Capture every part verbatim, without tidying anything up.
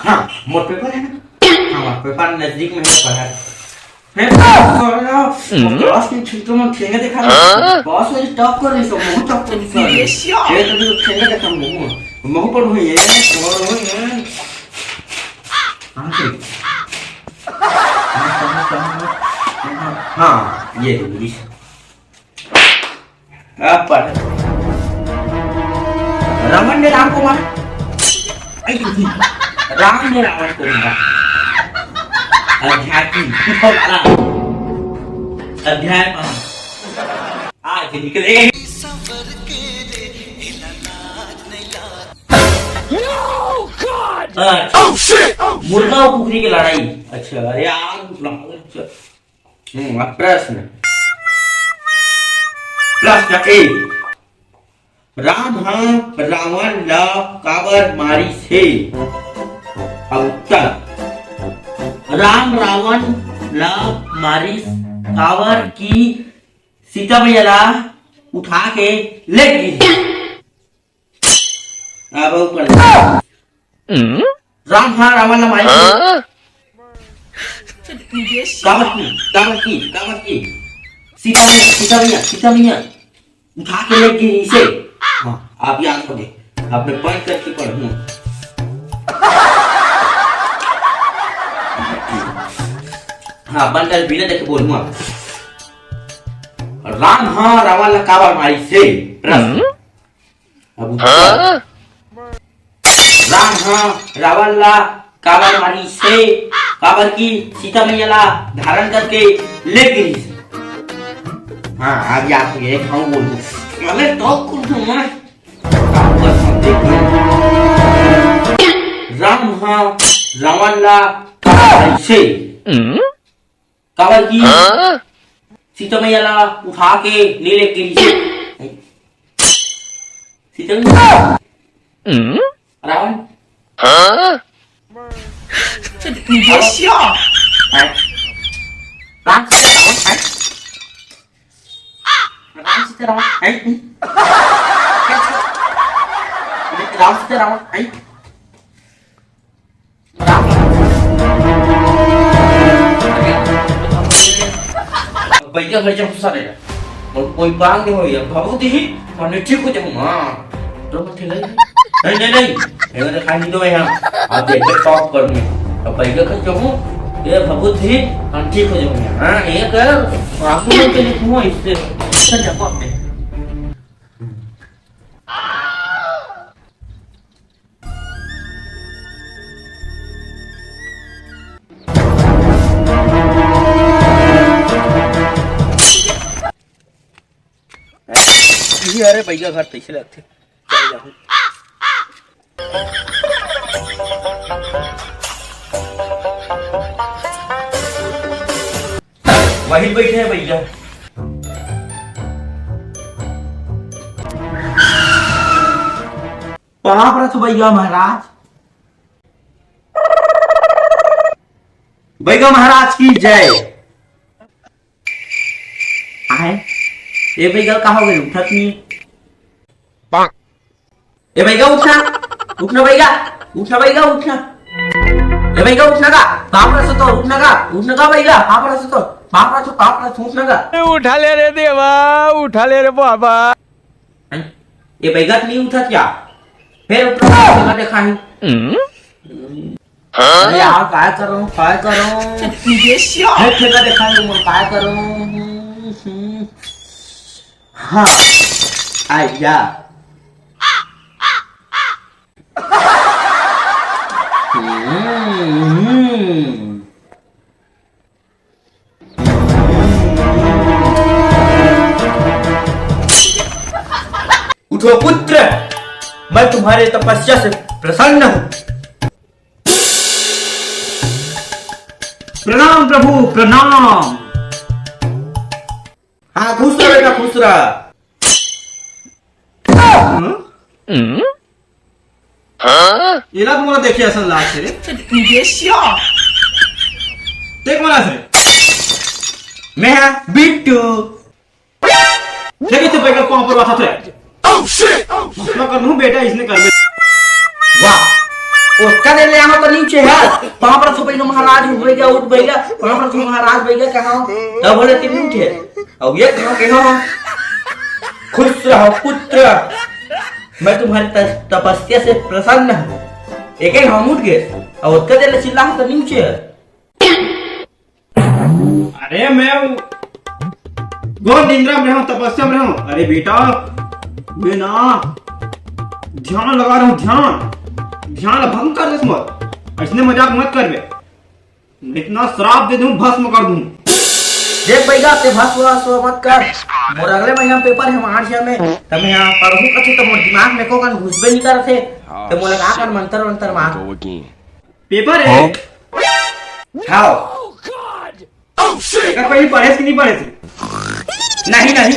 हाँ, मोर पेपर है ना। हाँ, मोर पेपर नजदीक में है, पढ़ा। हे, साला, क्लास के छुट्टी में ठेंगा देखा ना। बस में टॉप कर रही सो, बहुत टॉप कर रही सो। ये तो ठेंगा देखा, महू, महू पर हुई है, और हुई है। कहाँ से? हाँ, ये इंग्लिश। अब पढ़। रावण ने राम को मारा। ऐ, राम ने रावण को मारा। अध्याय तीन। अध्याय पाँच। आज निकले। अच्छा। मुर्गा और कुकरी की लड़ाई। अच्छा, अरे यार, अच्छा। हम्म, अब प्रश्न। प्रश्न एक, राम ह रावण ला काबर मारिस हे? अब उत्तर, राम रावण ला मारिस काबर कि सीता मैया ला उठा के ले गिस। अब ऊपर। राम ह रावण ला मारिस हे। काबर की, काबर की, काबर की? सीता मैया, सीता मैया, सीता मैया उठा के ले गिस हे। हाँ, आप याद हो गए। अब मैं बंद करके पढ़ूँ। हाँ, बंद कर, बिना देखे बोलूँ। राम ह रावण ला काबर मारिस हे? प्रश्न। अब उत्तर। राम ह रावण ला काबर मारिस हे? काबर कि सीता मैया ला धारण करके ले गिस। हाँ, अब याद हो गया, एक हम बोलूँ। अबे तो कुछ हुआ। राम ह रावण ला काबर मारिस हे? काबर कि सीता मैया ला उठा के ले लेके गिस हे। सीता मैया। रावण। हैं? राम सीता रावण, हैं? राम सीता रावण, हैं? राम सीता रावण, हैं? बैगा घर जाऊँ सारे, और कोई बात नहीं होई, अब बाबू दी, और मैं ठीक हो जाऊँ। हाँ, तो मत खेले। नहीं, नहीं, नहीं, ये तो खाने दो यहाँ। आप एक बार टॉप कर में, अब बैगा घर जाऊँ, ये बाबू दी, हम ठीक हो जाऊँ यहाँ। हाँ, ये कर, आपको नहीं चले, क्यों इससे, इससे जाओ आप। अरे बैगा घर तैसे लगथे, चल जाहूं। वही बैठे हैं बैगा। पाप रथ बैगा महाराज। बैगा महाराज की जय। आहे, ए बैगा का हो गए, उठत नहीं। ए बैगा उठना, उठना बैगा, उठना बैगा, उठना। ए बैगा उठना का, पाप रसो तो उठना का, उठना का बैगा, पाप रसो तो, पाप रसो, पाप रसो, उठना का। उठा ले रे देवा, उठा ले रे बाबा। हैं? ये बैगा तो नहीं उठा क्या? फिर उठा, ठेंगा देखा है। अरे यार, काय करूं, काय करूं? ये ठेंगा देखा है, मैं काय करूं? हाँ, आ गया। हम्म। उठो पुत्र, मैं तुम्हारे तपस्या से प्रसन्न हूँ। प्रणाम प्रभु, प्रणाम। हाँ, खुश रह बेटा, खुश रह। हम्म? एला तो मोला देखे असन लागथे रे। देख मोला से। मैं हा बिट्टू। देखे तो बैगा पाँव पर आता था। Oh shit! भस्मा कर दूं बेटा, इसने कर ले। वाह। ओतका देर ले आहा त नी उठे हे। पाँव परत हों भइगा महाराज, उठ भइगा, उठ भइगा, पाँव परत हों महाराज भइगा कहा हों। तब बोले ती नी उठे। अब ये कहा के हो, खुश रहो पुत्र, मैं तुम्हारी तप-, तपस्या से प्रसन्न हूँ। एक एक हम उठ गए। अब ओतका देर ले चिल्लाहा त नी उठे हे। अरे मैं वो घोर निंद्रा में रहूं, तपस्या में रहूं। अरे बेटा, मैं ना ध्यान लगा रहा हूं, ध्यान, ध्यान ला भंग कर दे मत। अइसने मजाक मत करबे, मैं इतना श्राप दे दूं, भस्म कर दूं। देख भइगा, ते भस्म वस्म मत कर। मोर अगले महीना में पेपर हे मार्च में, त मैं यहाँ पढ़हूं कथे त मोर दिमाग में एको कन घुसबे नी करत हे। त मोला का कर मंतर वंतर मार। Go again। पेपर हे? हाँ। हाव। एकर पहिली पढ़े हस कि नी पढ़े हस? नहीं, नहीं।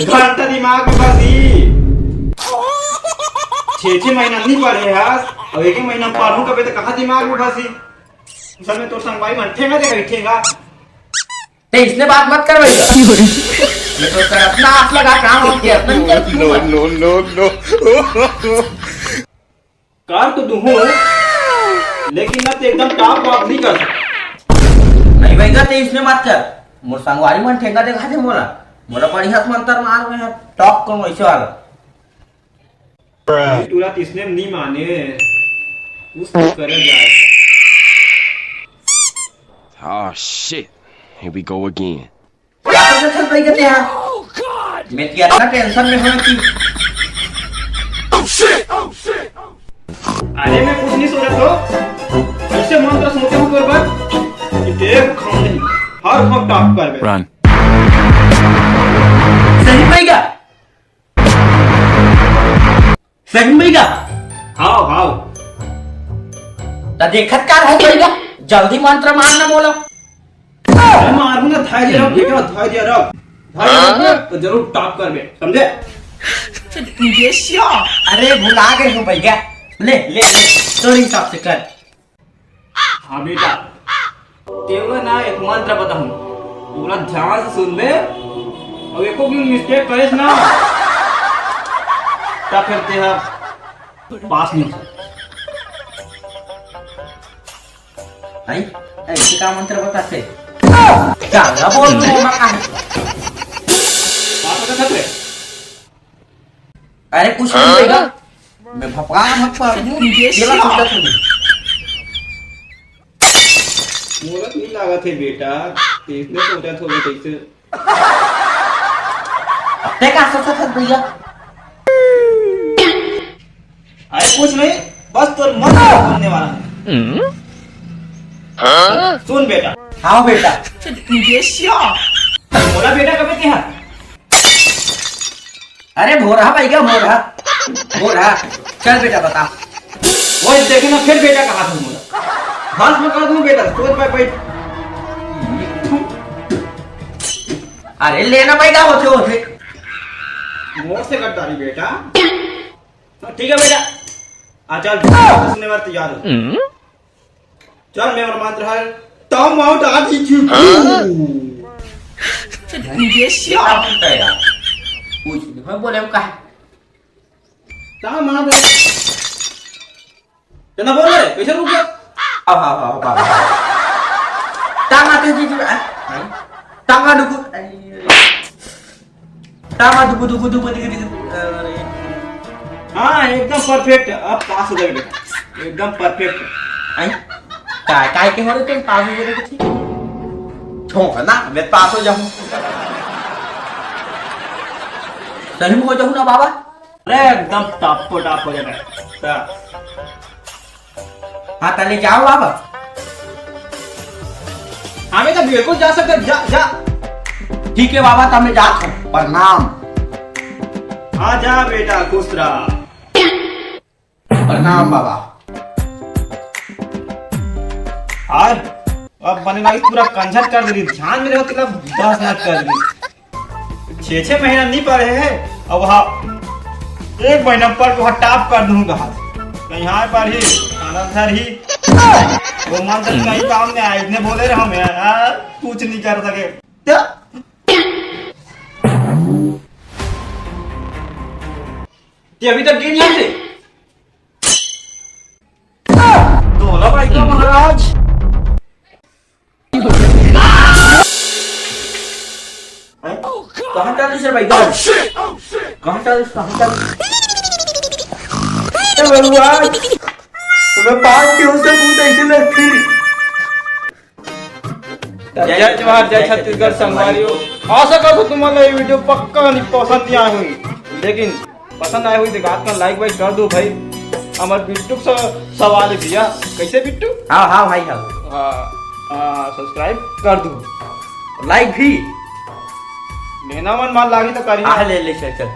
घंटा दिमाग में बसी। छे, छे महीना नी पढ़े हस, अउ एक ही महीना पढ़हूं कबे त कहाँ दिमाग में बसी? असल में तोर संगवारी मन ठेंगा दे कही ठेंगा। ते इसने बात मत कर भइया। मैं तो कर अपना हाथ लगा काम हो गया, अपना नहीं कर। No, no, no, no। कर तो दूहूं, लेकिन ना ते एकदम टॉप वॉप नहीं कर सकता। नहीं भइया, ते इसने मत कर। मोर संगवारी मन ठेंगा देखा थे मोला। मोला बढ़िया से मंतर मार में है, टॉप कौन वैसे वाला। ये टूरा त इसने नहीं माने। कुछ तो करे जाए। Oh shit, here we go again। का कर सकत भइया ते हा? मैं तो इतना टेंशन में हूँ कि अरे मैं कुछ नहीं सोचत हो, ऐसे मंत्र सोचे हूँ तोर बर कि देख खाऊं नहीं, हर वक्त टॉप करबे। Run। सही भइया, सही भइया। हाव, हाव। त देखत का रहे भइया, जल्दी मंत्र मारना मोला। अरे मारू ना, धैर्य रख बेटा, धैर्य रख। धैर्य रख ना, तो जरूर टॉप करबे, समझे? अरे भुला गए हो भइया, ले, ले, ले, तोर हिसाब से कर। हाँ बेटा, तेला ना एक मंत्र बताहूँ, पूरा ध्यान से सुनबे, अउ एको भी मिस्टेक करेस ना, त फिर तेहा पास नहीं हो सकता। भाई, ऐसे का मंत्र बताथे? क्या बोल रहे हो, माँ का? पास हो सकता है? अरे कुछ नहीं होएगा। मैं भपका भपका दूं, ये केला ला। टूटत नहीं। मोला नहीं लागत है बेटा, तेसने सोचत होबे तैसे। ते का सोचत हस भइया? अरे कुछ नहीं, बस तोर मन सुनने वाला है। सुन बेटा। हाँ बेटा। मोला बेटा कबे कहा? अरे भोरहा भइया, भोरहा, भोरहा। चल बेटा बता। वही देखे ना, फिर बेटा कहा था मोला। भस्म कर दूं बेटा, सोच पे बैठ। अरे लेना भाई, का होथे, होथे? मोर से गद्दारी बेटा। हाँ, ठीक है बेटा। आ चल, सुनने वाले तैयार हो। चल, मैं और मंत्र है। Time out, आदि की। ये क्या बोलता है यार? कुछ नहीं, मैं बोले हम कहा। Time out। तेना बोल रहे, कैसे रुक गया? अब, अब, अब, अब, अब। तामा तू जी, जी, आ, आ। तामा डुकु, आ, तामा डुकु, डुकु, डुकु, डुकु, डुकु, अरे। हाँ, एकदम perfect। अब पास हो जाएगा बेटा, एकदम perfect। आई? काय, काय के हो रहे तुम पास हो रहे थे? छोंक ना, मैं पास हो जाऊँ। सही में हो जाऊँ ना बाबा? अरे एकदम टॉप को टॉप हो जाएगा। हाँ। हाँ, त ले जाओ बाबा। हाँ बेटा, बिल्कुल जा सकते, जा, जा। ठीक है बाबा, त मैं जात हूँ। प्रणाम। हाँ, जा बेटा, खुश रहा। प्रणाम बाबा। आज अब मने ना पूरा कंझट कर देली, ध्यान में रहो, तेला दस मिनट कर देली। छे, छे महीना नहीं पढ़े है, अब वहाँ एक महीना पढ़ के वहाँ टॉप कर दूंगा। कहीं हार पर ही, आनंद सर ही, वो मंत्र कहीं काम में आए, इतने बोले रहे हम यार, कुछ नहीं कर सके। क्या? ये अभी तक गिन यहाँ से? कहाँ चालू से भाई? कहाँ चालू, कहाँ चालू? ए भगवान, मैं पास के हो सकूं तो ऐसे लगती। जय जोहार, जय छत्तीसगढ़ संगवारी हो। आशा करथंव तुम्हारा ये वीडियो पक्का नहीं पसंद नहीं आए हुई, लेकिन पसंद आए हुई तो हाथ में लाइक वाइक कर दो भाई। हमारे बिट्टू से सवाल है भैया, कैसे बिट्टू? हाँ, हाँ भाई, हाँ। हाँ, हाँ, सब्सक्राइब कर दो। लाइक भी। लेना मन मार लागी तो करिए। हाँ, ले, ले, चल, चल।